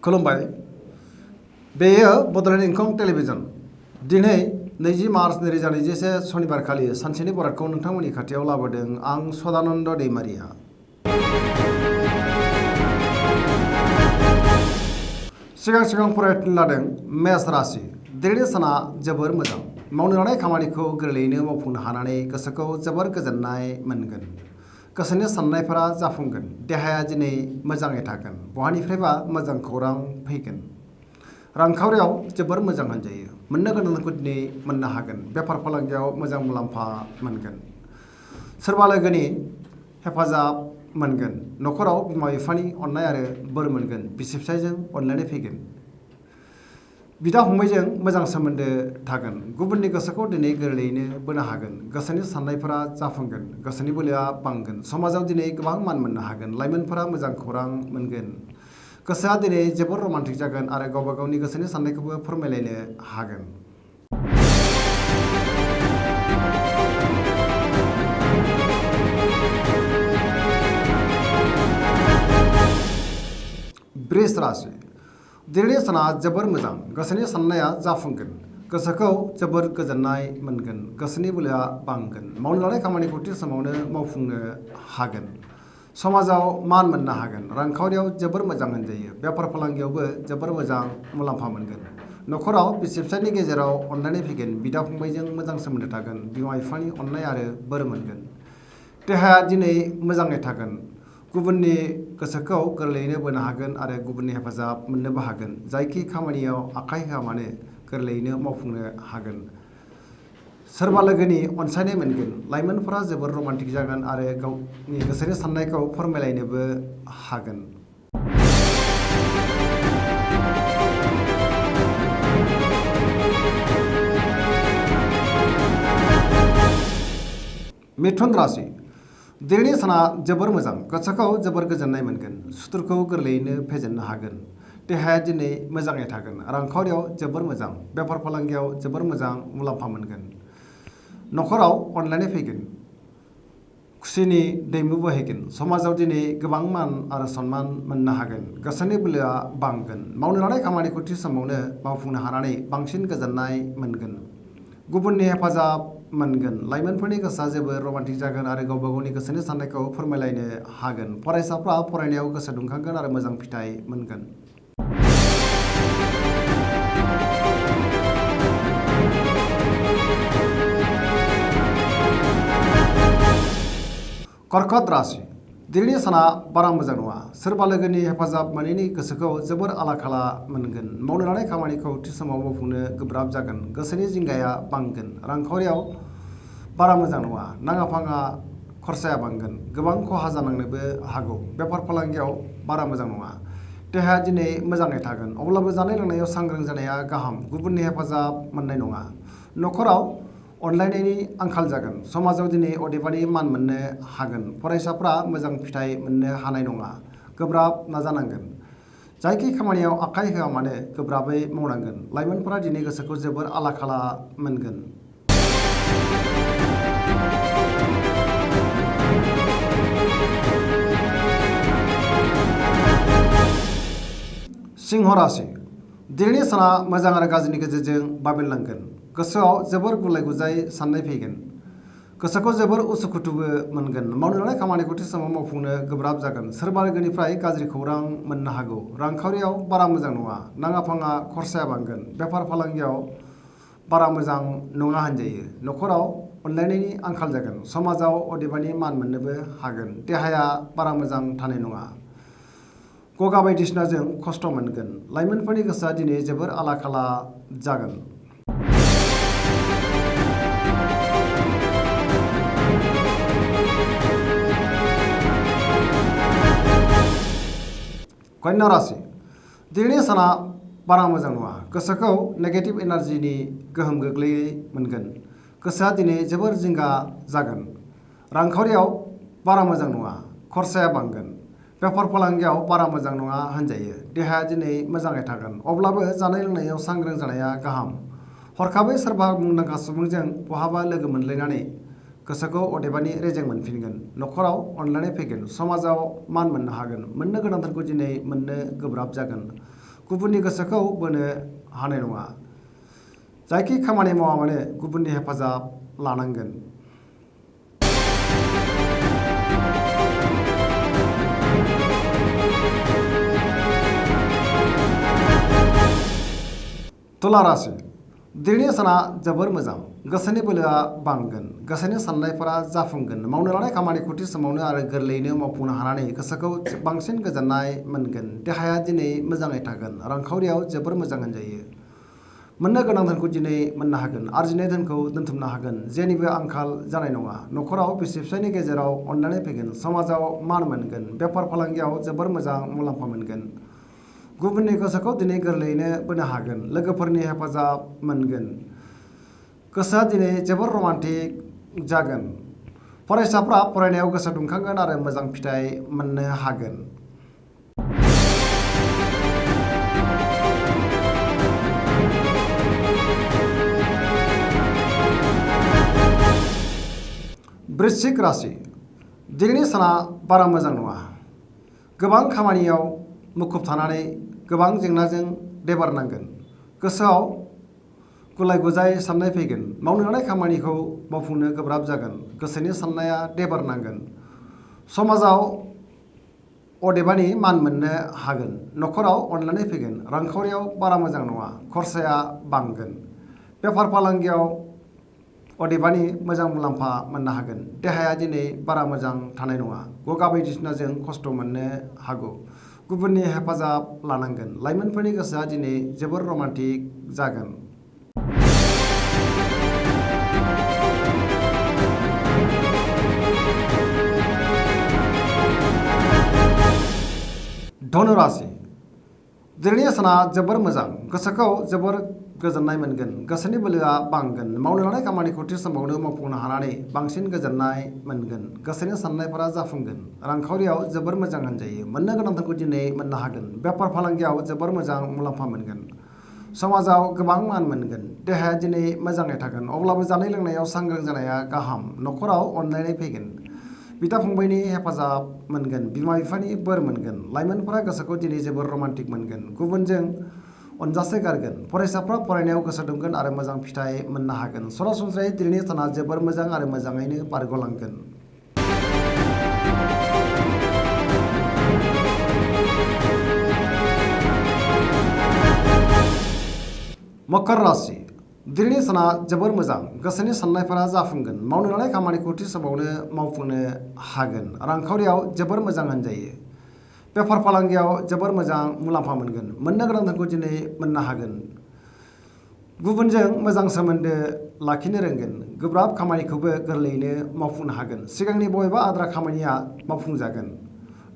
खुलुमबाय। बेयो बड'लेण्ड इंखं टेलिभिजन। दिनै 20 मार्च 2021 शनिबार खालि सानसेनि बरादखौ नोंथांमोननि खाथियाव लाबोदों आं सदानन्द दैमारिया। सिगां फरायनो लादों मेष राशि। दिनैनि साना जोबोर मोजां। मावनो लानाय खामानिखौ गोरलैयैनो मावफुंनो हानानै गोसोखौ जोबोर गोजोननाय मोनगोन। गोसोनि साननायफोरा जाफुंगोन। देहाया दिनै मोजाङै थागोन। बहानिफ्रायबा मोजां खौरां फैगोन। रांखावरियाव जोबोर मोजां होनजायो। मोननो गोनांखौ दिनै मोननो हागोन। बेफार फालांगियाव मोजां मुलाम्फा मोनगोन। सोरबा लोगोनि हेफाजाब मोनगोन। न'खराव बिमा बिफानि अननाय आरो बोर मोनगोन। बिसि फिसायजों अनलायनाय फैगोन। बिदा फंबायजों मोजां सोमोन्दो थागोन। गुबुननि गोसोखौ दिनै गोरलैयैनो बोनो हागोन। गोसोनि साननायफोरा जाफुंगोन। गोसोनि बोलोआ बांगोन। समाजाव दिनै गोबां मान मोननो हागोन। लाइमोनफोरा मोजां खौरां मोनगोन। गोसोआ दिनै जोबोर रमान्टिक जागोन आरो गावबा गावनि गोसोनि साननायखौबो फोरमायलायनो हागोन। वृष राशि। दिनैनि साना जोबोर मोजां। गोसोनि साननाया जाफुंगोन। गोसोखौ जोबोर गोजोननाय मोनगोन। गोसोनि बोलोआ बांगोन। मावनो लानाय खामानिखौ थि समावनो मावफुंनो हागोन। समाजाव मान मोननो हागोन। रांखावरियाव जोबोर मोजां होनजायो। बेफार फालांगियावबो जोबोर मोजां मुलाम्फा मोनगोन। न'खराव बिसि फिसायनि गेजेराव अनलायनाय फैगोन। बिदा फंबायजों मोजां सोमोन्दो थागोन। बिमा बिफानि अननाय आरो बोर मोनगोन। देहाया दिनै मोजाङै थागोन। गुबुननि गोसोखौ गोरलैयैनो बोनो हागोन आरो गुबुननि हेफाजाब मोननोबो हागोन। जायखि खामानियाव आखाइ होआ मानो गोरलैयैनो मावफुंनो हागोन। सोरबा लोगोनि अनसायनाय मोनगोन। लाइमोनफोरा जोबोर रमान्टिक जागोन आरो गावनि गोसोनि साननायखौ फोरमायलायनोबो हागोन। मिथुन राशि। दिनैनि साना जोबोर मोजां। गोसोखौ जोबोर गोजोननाय मोनगोन। सुथुरखौ गोरलैयैनो फेजेननो हागोन। देहाया दिनै मोजाङै थागोन। रांखावरियाव जोबोर मोजां। बेफार फालांगियाव जोबोर मोजां मुलाम्फा मोनगोन। न'खराव अनलायनाय फैगोन। खुसिनि दैमु बोहैगोन। समाजाव दिनै गोबां मान आरो सन्मान मोननो हागोन। गोसोनि बोलोआ बांगोन। मावनो लानाय खामानिखौ थि समावनो मावफुंनो हानानै बांसिन गोजोननाय मोनगोन। गुबुननि हेफाजाब मोनगोन। लाइमोनफोरनि गोसोआ जोबोर रमान्टिक जागोन आरो गावबा गावनि गोसोनि साननायखौ फोरमायलायनो हागोन। फरायसाफ्रा फरायनायाव गोसो दुंखांगोन आरो मोजां फिथाइ मोनगोन। कर्कट राशि। दिनैनि साना बारा मोजां नङा। सोरबा लोगोनि हेफाजाब मोनैनि गोसोखौ जोबोर आला खाला मोनगोन। मावनो लानाय खामानिखौ थि समाव मावफुंनो गोब्राब जागोन। गोसोनि जिंगाया बांगोन। रांखावरियाव बारा मोजां नङा। नाङा फाङा खरसाया बांगोन। गोबां खहा जानांनोबो हागौ। बेफार फालांगियाव बारा मोजां नङा। देहाया दिनै मोजाङै थागोन। अब्लाबो जानाय लोंनायाव सांग्रां जानाया गाहाम। गुबुननि हेफाजाब मोननाय नङा। न'खराव अनलायनायनि आंखाल जागोन। समाजाव दिनै अदेबानि मान मोननो हागोन। फरायसाफ्रा मोजां फिथाइ मोननो हानाय नङा। गोब्राब नाजानांगोन। जायखि खामानियाव आखाइ होआ मानो गोब्राबै मावनांगोन। लाइमोनफोरा दिनै गोसोखौ जोबोर आला खाला मोनगोन। सिंह राशि। दिनैनि साना मोजां आरो गाज्रिनि गेजेरजों बाबेनलांगोन। गोसोआव जोबोर गुलाय गुजाय साननाय फैगोन। गोसोखौ जोबोर उसुखुथुबो मोनगोन। मावनो लानाय खामानिखौ थि समाव मावफुंनो गोब्राब जागोन। सोरबा लोगोनिफ्राय गाज्रि खौरां मोननो हागौ। रांखावरियाव बारा मोजां नङा। नाङा फाङा खरसाया बांगोन। बेफार फालांगियाव बारा मोजां नङा होनजायो। न'खराव अनलायनायनि आंखाल जागोन। समाजाव अदेबानि मान मोननोबो हागोन। देहाया बारा मोजां थानाय नङा। गगा बायदिसिनाजों खस्थ' मोनगोन। लाइमोनफोरनि गोसोआ दिनै जोबोर आला खाला जागोन। कन्या राशि। दिनैनि साना बारा मोजां नङा। गोसोखौ नेगेटिभ एनार्जिनि गोहोम गोग्लैयै मोनगोन। गोसोआ दिनै जोबोर जिंगा जागोन। रांखावरियाव बारा मोजां नङा। खरसाया बांगोन। बेफार फालांगियाव बारा मोजां नङा होनजायो। देहाया दिनै मोजाङै थागोन। अब्लाबो जानाय लोंनायाव सांग्रां जानाया गाहाम। हरखाबै सोरबा मुंदांखा सुबुंजों बहाबा लोगो मोनलायनानै गोसोखौ अदेबानि रेजें मोनफिनगोन। न'खराव अनलायनाय फैगोन। समाजाव मान मोननो हागोन। मोननो गोनांफोरखौ दिनै मोननो गोब्राब जागोन। गुबुननि गोसोखौ बोनो हानाय नङा। जायखि खामानि मावा मानो गुबुननि हेफाजाब लानांगोन। तुला राशि दिनैनि साना जोबोर मोजां। गोसोनि बोलोआ बांगोन, गोसोनि साननायफोरा जाफुंगोन। मावनो लानाय खामानिखौ थि समावनो आरो गोरलैयैनो मावफुंनो हानानै गोसोखौ बांसिन गोजोननाय मोनगोन। देहाया दिनै मोजाङै थागोन। रांखावरियाव जोबोर मोजां होनजायो। मोननो गोनां धोनखौ दिनै मोननो हागोन। आरजिनाय धोनखौ दोनथुमनो हागोन। जेनिबो आंखाल जानाय नङा। न'खराव बिसि फिसायनि गेजेराव अननानै फैगोन। समाजाव मान मोनगोन। बेफार फालांगियाव जोबोर मोजां मुलाम्फा मोनगोन। गुबुननि गोसोखौ दिनै गोरलैयैनो बोनो हागोन। लोगोफोरनि हेफाजाब मोनगोन। गोसोआ दिनै जोबोर रमान्टिक जागोन। फरायसाफ्रा फरायनायाव गोसो दुंखांगोन आरो मोजां फिथाइ मोननो हागोन। वृश्चिक राशि दिनैनि साना बारा मोजां नङा। गोबां खामानियाव मुखुब थानानै गोबां जेंनाजों देबारनांगोन। गोसोआव गुलाय गुजाय साननाय फैगोन। मावनो लानाय खामानिखौ मावफुंनो गोब्राब जागोन। गोसोनि साननाया देबारनांगोन। समाजाव अदेबानि मान मोननो हागोन। न'खराव अननानै फैगोन। रांखावरियाव बारा मोजां नङा। खरसाया बांगोन। बेफार फालांगियाव अदेबानि मोजां मुलाम्फा मोननो हागोन। देहाया दिनै बारा मोजां थानाय नङा। गगा बायदिसिनाजों खस्थ' मोननो हागौ। गुबुननि हेफाजाब लानांगोन। लाइमोनफोरनि गोसोआ दिनै जोबोर रमान्टिक जागोन। धनु राशि दिनैनि साना जोबोर मोजां। गोसोखौ जोबोर गोजोननाय मोनगोन। गोसोनि बोलोआ बांगोन। मावनो लानाय खामानिखौ थि समावनो मावफुंनो हानानै बांसिन गोजोननाय मोनगोन। गोसोनि साननायफोरा जाफुंगोन। रांखावरियाव जोबोर मोजां होनजायो। मोननो गोनां धोनखौ दिनै मोननो हागोन। बेफार फालांगियाव जोबोर मोजां मुलाम्फा मोनगोन। समाजाव गोबां मान मोनगोन। देहाया दिनै मोजाङै थागोन। अब्लाबो जानाय लोंनायाव सांग्रां जानाया गाहाम। न'खराव अनलायनाय फैगोन। बिदा फंबायनि हेफाजाब मोनगोन। बिमा बिफानि बोर मोनगोन। लाइमोनफोरा गोसोखौ दिनै जोबोर रमान्टिक मोनगोन। गुबुनजों अनजासे गारगोन। फरायसाफ्रा फरायनायाव गोसो दुंगोन आरो मोजां फिथाइ मोननो हागोन। सरासनस्रायै दिनैनि साना जोबोर मोजां आरो मोजाङैनो बारग'लांगोन। मकर राशि दिनैनि साना जोबोर मोजां। गोसोनि साननायफोरा जाफुंगोन। मावनो लानाय खामानिखौ थि समावनो मावफुंनो हागोन। रांखावरियाव जोबोर मोजां होनजायो। बेफार फालांगियाव जोबोर मोजां मुलाम्फा मोनगोन। मोननो गोनां धोनखौ दिनै मोननो हागोन। गुबुनजों मोजां सोमोन्दो लाखिनो रोंगोन। गोब्राब खामानिखौबो गोरलैयैनो मावफुंनो हागोन। सिगांनि बबेबा आद्रा खामानिया मावफुंजागोन।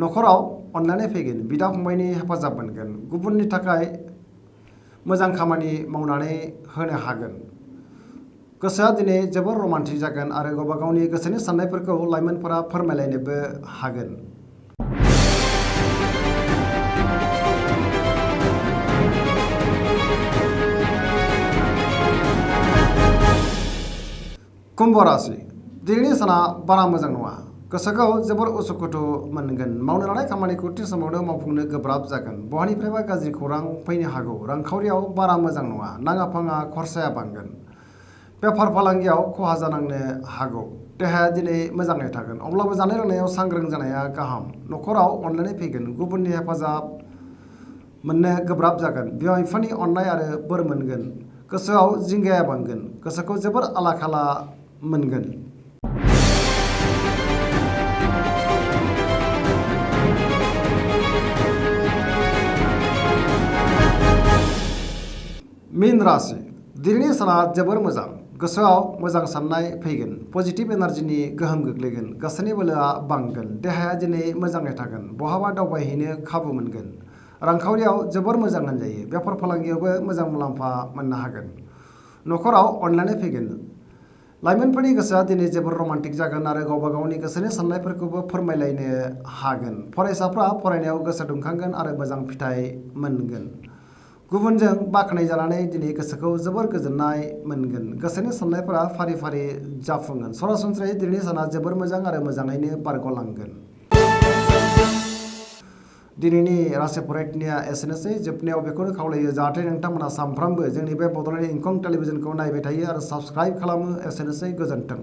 न'खराव अननानै फैगोन। बिदा फंबायनि हेफाजाब मोनगोन। गुबुननि थाखाय मोजां खामानि मावनानै होनो हागोन। गोसोआ दिनै जोबोर रमान्टिक जागोन आरो गावबा गावनि गोसोनि साननायफोरखौ लाइमोनफोरा फोरमायलायनोबो हागोन। कुम्भ राशि दिनैनि साना बारा मोजां नङा। गोसोखौ जोबोर उसुखुथु मोनगोन। मावनो लानाय खामानिखौ थि समावनो मावफुंनो गोब्राब जागोन। बहानिफ्रायबा गाज्रि खौरां फैनो हागौ। रांखावरियाव बारा मोजां नङा। नाङा फाङा खरसाया बांगोन। बेफार फालांगियाव खहा जानांनो हागौ। देहाया दिनै मोजाङै थागोन। अब्लाबो जानाय लोंनायाव सांग्रां जानाया गाहाम। न'खराव अनलायनाय फैगोन। गुबुननि हेफाजाब मोननो गोब्राब जागोन। बिमा बिफानि अननाय आरो बोर मोनगोन। गोसोआव जिंगाया बांगोन। गोसोखौ जोबोर आला खाला मोनगोन। मीन राशि दिनैनि साना जोबोर मोजां। गोसोआव मोजां साननाय फैगोन। पजिटिभ एनार्जिनि गोहोम गोग्लैगोन। गोसोनि बोलोआ बांगोन। देहाया दिनै मोजाङै थागोन। बहाबा दावबायहैनो खाबु मोनगोन। रांखावरियाव जोबोर मोजां होनजायो। बेफार फालांगियावबो मोजां मुलाम्फा मोननो हागोन। न'खराव अनलायनाय फैगोन। लाइमोनफोरनि गोसोआ दिनै जोबोर रमान्टिक जागोन आरो गावबा गावनि गोसोनि साननायफोरखौबो फोरमायलायनो हागोन। फरायसाफ्रा फरायनायाव गोसो दुंखांगोन आरो मोजां फिथाइ मोनगोन। गुबुनजों बाख्नायजानानै दिनै गोसोखौ जोबोर गोजोननाय मोनगोन। गोसोनि साननायफोरा फारि फारि जाफुंगोन। सरासनस्रायै दिनैनि साना जोबोर मोजां आरो मोजाङैनो बारग'लांगोन। दिनैनि राशि फरायथिनिया एसेनोसै जोबनायाव बेखौनो खावलायो जाहाथे नोंथांमोना सानफ्रामबो जोंनि बे बड'लेण्ड इंखं टेलिभिजनखौ नायबाय थायो आरो साबस्क्राइब खालामो। एसेनोसै गोजोन्थों।